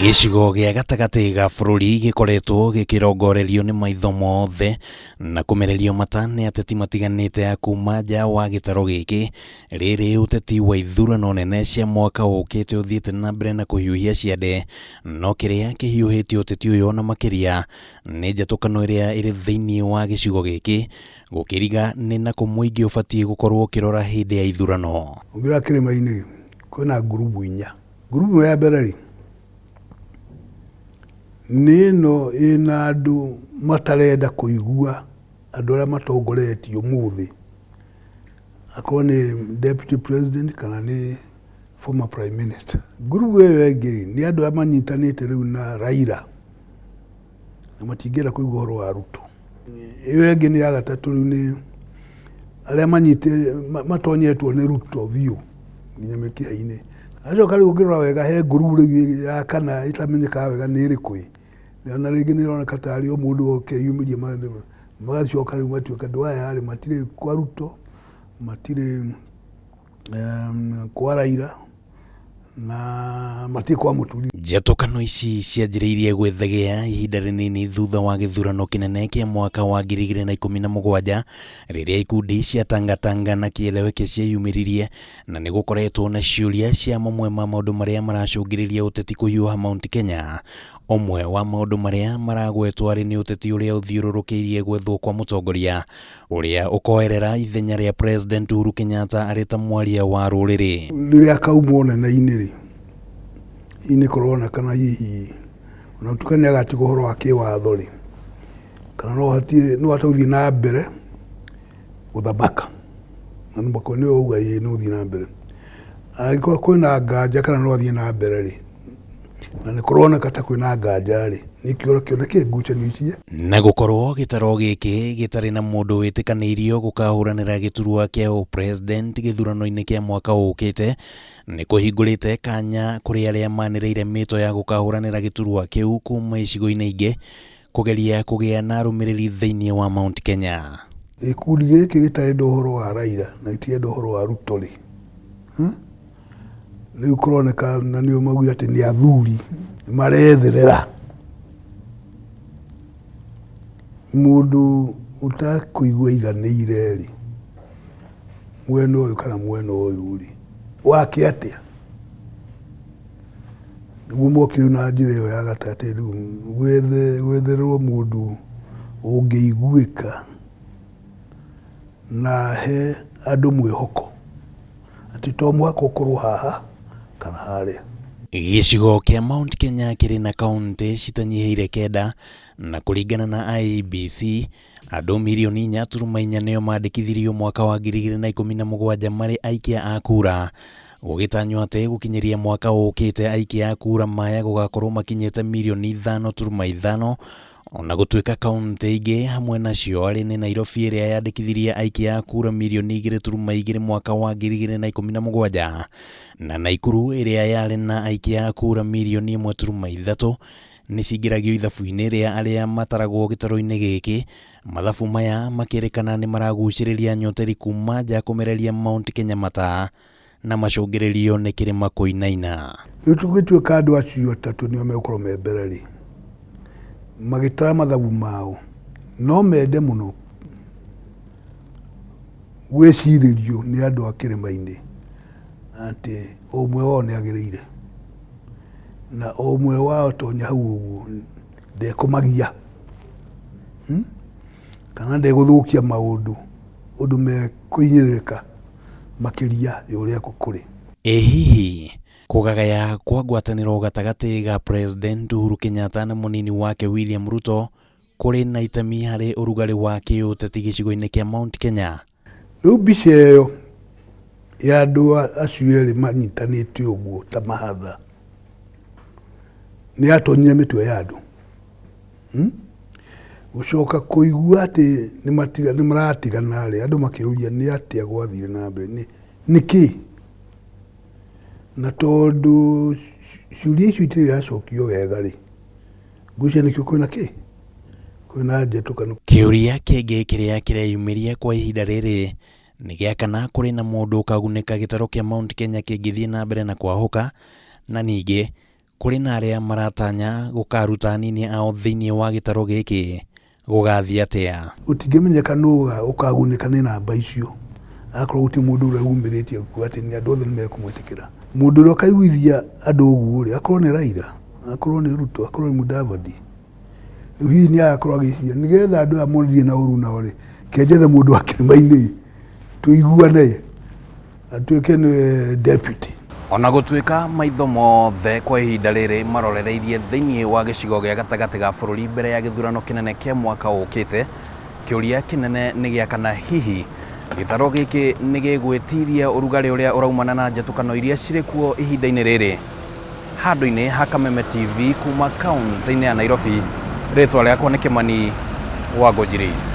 Gĩcigo gĩa gatagatĩ ga bũrũri gĩkoretwo gĩkĩrongorerio nĩ maitho mothe na kũmererio mata nĩ ateti matiganĩte a kuma nja wa gĩtarũ gĩkĩ. Rĩrĩ ũteti wa ithurano nene cia mwaka ũkĩte ũthiĩte na mbere na kũhiũhia ciande, no kĩrĩa kĩhiũhĩtie ũteti ũyũ ona makĩria nĩ njatũkano ĩrĩa ĩrĩ thĩinĩ wa gĩcigo gĩkĩ, gũkĩriga nĩ nakũ mũingĩ ũbatiĩ gũkorwo ũkĩrora hĩndĩ ya ithurano. Ũngĩrora kĩrĩma-inĩ rĩ, kwĩna ngurubu inya. Ngurubu ya mbere rĩ, nĩ ĩno ĩna andũ matarenda kũigua andũ arĩa matongoretie ũmũthĩ, akorwo nĩ deputy president kana nĩ former prime minister. Ngurubu ĩyo ĩngĩ rĩ, nĩ andũ arĩa manyitanĩte rĩu na Raila na matingĩenda kũigua ũhoro wa Ruto. Ĩyo ĩngĩ nĩ ya gatatũ rĩu nĩ arĩa matonyetwo nĩ Ruto biũ nginya mĩkiha-inĩ. Acoka rĩu ũngĩrora wega he ngurubu rĩu ya kana ĩtamenyekaga wega nĩ ĩrĩkũ ĩ, ona rĩngĩ nĩ ĩroneka tarĩ o mũndũ ũkeyumĩria magacoka rĩu matuĩka andũ aya rĩ matirĩ kwa Ruto, matirĩ kwa Raila na matirĩ kwa Mũturi. Njatũkano ici cianjĩrĩirie gwĩthegea ihinda rĩnini thutha wa gĩthurano kĩnene kĩa mwaka wa 2017 rĩrĩa ikundi cia Tangatanga na Kieleweke cieyumĩririe, na nĩ gũkoretwo na ciũria cia mamwe ma maũndũ marĩa maracũngĩrĩria ũteti kũhiũha Mount Kenya. Ũmwe wa maũndũ marĩa maragwetwo arĩ nĩ ũteti ũrĩa ũthiũrũrũkĩirie gwethwo kwa mũtongoria ũrĩa ũkoerera ithenya rĩa President Uhuru Kenyatta arĩ ta mwaria wa rũrĩrĩ. Rĩrĩa akauma ũnene-inĩ rĩ, hihi nĩ kũronekana hihi ona gũtuĩka nĩ agatiga ũhoro wa kĩwatho rĩ, kana no hatirĩ no ahote gũthiĩ na mbere gũthamaka. Na nĩwe wauga ĩĩ nĩ gũthiĩ na mbere. Angĩkorwo kwĩna nganja kana no athiĩ na mbere rĩ, na nĩ kũroneka ta kwĩna nganja rĩ, nĩkĩo kĩoneke ngucanio ici. Na gũkorwo gĩtaro gĩkĩ gĩtarĩ na mũndũ wĩtĩkanĩirio gũkahũranĩra gĩturwa kĩa ũpresident gĩthurano-inĩ kĩa mwaka ũkĩte, nĩ kũhingũrĩte kanya kũrĩ arĩa manĩrĩire mĩto ya gũkahũranĩra gĩturwa kĩu kuma icigo-inĩ ingĩ kũgeria kũgĩa na arũmĩrĩri thĩinĩ wa Mount Kenya. Gĩkundi gĩkĩ gĩtarenda ũhoro wa Raila na gĩtirenda ũhoro wa Ruto rĩ, rĩu kũroneka na nĩo maugire atĩ nĩ athuri nĩ maretherera mũndũ ũtakũigua aiganĩire rĩ, mwena ũyũ kana mwena ũyũ rĩ, wake atĩa? Nĩguo mokire na njĩra ĩyo ya gatagatĩ rĩu gwetherwo mũndũ ũngĩiguĩka na he andũ mwĩhoko atĩ to mũhaka ũkorwo haha kana harĩa. Gĩcigo kĩa Mount Kenya kĩrĩ na kauntĩ citanyihĩire kenda, na kũringana na IEBC, andũ mirioni 4.4 nĩo mandĩkithirio mwaka wa 2017 marĩ aikia a kura, gũgĩtanywo atĩ gũkinyĩria mwaka ũkĩte aikia a kura maya gũgakorwo makinyĩte mirioni 5.5. Ona gũtuĩka kauntĩ ingĩ hamwe nacio arĩ nĩ Nairobi ĩrĩa yandĩkithirie aikia a kura mirioni 2.2 mwaka wa 2017 na Naikuru ĩrĩa yarĩ na aikia a kura mirioni 1.3 nĩ cingĩragio ithabu-inĩ rĩa arĩa mataragwo gĩtarũ-inĩ gĩkĩ. Mathabu maya makĩrĩkana nĩ maragucĩrĩria nyoteri kuma nja kũmereria Mount Kenya mata na macũngĩrĩrio nĩ kĩrĩma kũinaina. Rĩu tũngĩtuĩka andũ acio atatũ nĩo megũkorwo me mbere rĩ, magĩtara mathabu mao, no mende mũno gwĩcirĩrio nĩ andũ a kĩrĩma-inĩ atĩ o ũmwe wao nĩ agĩrĩire na o ũmwe wao tonya hau ũguo ndekũmagia, kana ndegũthũkia maũndũ ũndũ mekũhinyĩrĩrĩka makĩria ya ũrĩa kũrĩ. Ĩ hihi kũgagaya kwa ngwatanĩro gatagatĩ ga President Uhuru Kenyatta na mũnini wake William Ruto kũrĩ na itemi harĩ ũrugarĩ wa kĩũteti gĩcigo-inĩ kĩa Mount Kenya? Rĩu mbica ĩyo ya andũ acio erĩ manyitanĩte ũguo ta mahatha nĩ yatonyire mĩtwe ya andũ. Gũcoka kũigua atĩ nĩ maratigana rĩ, andũ makĩũria nĩ atĩa gwathire na mbere, nĩkĩ? Na tondũ ciũria icio itirĩ iracokio wega rĩ, ngwĩciria nĩkĩo kwĩna kĩ? Kwĩna njatũkano. Kĩũria kĩngĩ kĩrĩa kĩreyumĩria kwa ihinda rĩrĩ nĩ gĩa kana kũrĩ na mũndũ ũkagunĩka gĩtarũ kĩa Mount Kenya kĩngĩthiĩ na mbere na kwahũka, na ningĩ Kũrĩ na arĩa maratanya gũkaruta anini ao thĩinĩ wa gĩtarũ gĩkĩ gũgathiĩ atĩa? Gũtingĩmenyeka nũ ũkagunĩka nĩ namba icio akorwo gũtirĩ mũndũ ũrĩa umĩrĩtie kuga atĩ nĩ andũ othe nĩ mekũmwĩtĩkĩra. Mũndũ ũrĩa ũkaiguithia andũ ũguo rĩ, akorwo nĩ Raila, akorwo nĩ Ruto, akorwo nĩ Mudavadi, rĩu hihi nĩ agakorwo agĩciria nĩgetha andũ aya monire na ũru nao rĩ, ke njethe mũndũ wa kĩrĩma-inĩ tũiguane atuĩke nĩwe deputy. Ona gũtuĩka maitho mothe kwa ihinda rĩrĩ marorereirie thĩinĩ wa gĩcigo gĩa gatagatĩ ga bũrũri mbere ya gĩthurano kĩnene kĩa mwaka ũkĩte, kĩũria kĩnene nĩ gĩa kana hihi gĩtarũ gĩkĩ nĩ gĩgwĩtiria ũrugarĩ ũrĩa ũraumana na njatũkano iria cirĩ kuo ihinda-inĩ rĩrĩ. Handũ-inĩ ha Kameme TV kuma kaunti-inĩ ya Nairobi, rĩtwa rĩakwa nĩ Kĩmani wa Ngũnjiri.